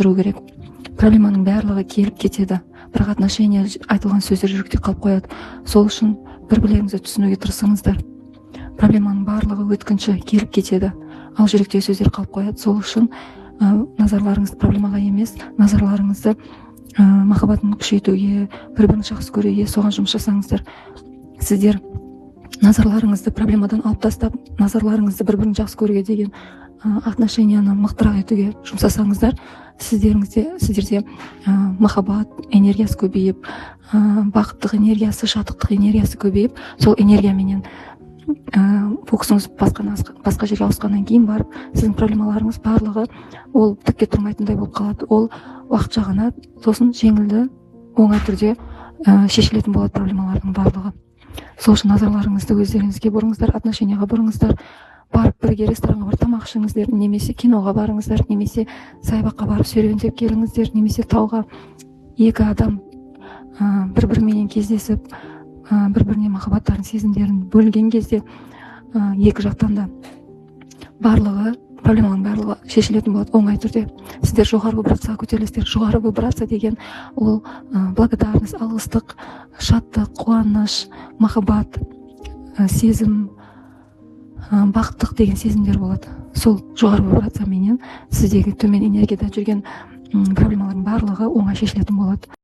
Керек, проблеманың барлығы келіп кетеді, бірақ отношения, айтылған сөздер жүректе қалып қояды. Сол үшін бір бірлеріңізді түсінуге тырысыңыздар. Проблеманың барлығы өткінші, келіп кетеді, ал жүректегі сөздер қалып қояды. Сол үшін назарларыңызды проблемаға емес, назарларыңызды махаббатын күшейтуге, бір бірін жақсы көруге, соған жұмыс жасаңыздар. Сіздер назарларыңызды проблемадан алып тастап, назарларыңызды бір бірін жақсы көруге деген, отношенияны мықтырақ етуге жұмсасаңыздар, сіздерде махаббат энергиясы көбейіп, бақыттық энергиясы, шаттықтық энергиясы көбейіп, сол энергияменен фокусыңыз басқа жерге ауысқаннан кейін барып, сіздің проблемаларыңыз барлығы ол түкке тұрмайтындай болып қалады. Ол уақытша ғана, сосын жеңілді, оңай түрде шешілетін болады проблемалардың барлығы. Сол үшін назарларыңызды өздеріңізге бұрыңыздар, отношенияға бұрыңыздар. Барып, бірге ресторанға барып тамақ ішіңіздер немесе киноға барыңыздар, немесе саябаққа барып серуендеп келіңіздер, немесе тауға. Екі адам бір біріменен кездесіп, бір біріне махаббаттарын, сезімдерін бөлген кезде, екі жақтан да барлығы, проблеманың барлығы шешілетін болады оңай түрде. Сіздер жоғары вибрацияға көтерілесіздер. Жоғары вибрация деген ол благодарность, алғыстық, шаттық, қуаныш, махаббат, сезім, бақыттық деген сезімдер болады. Сол жоғары вибрацияменен сіздегі төмен энергияда жүрген проблемалардың барлығы оңай шешілетін болады.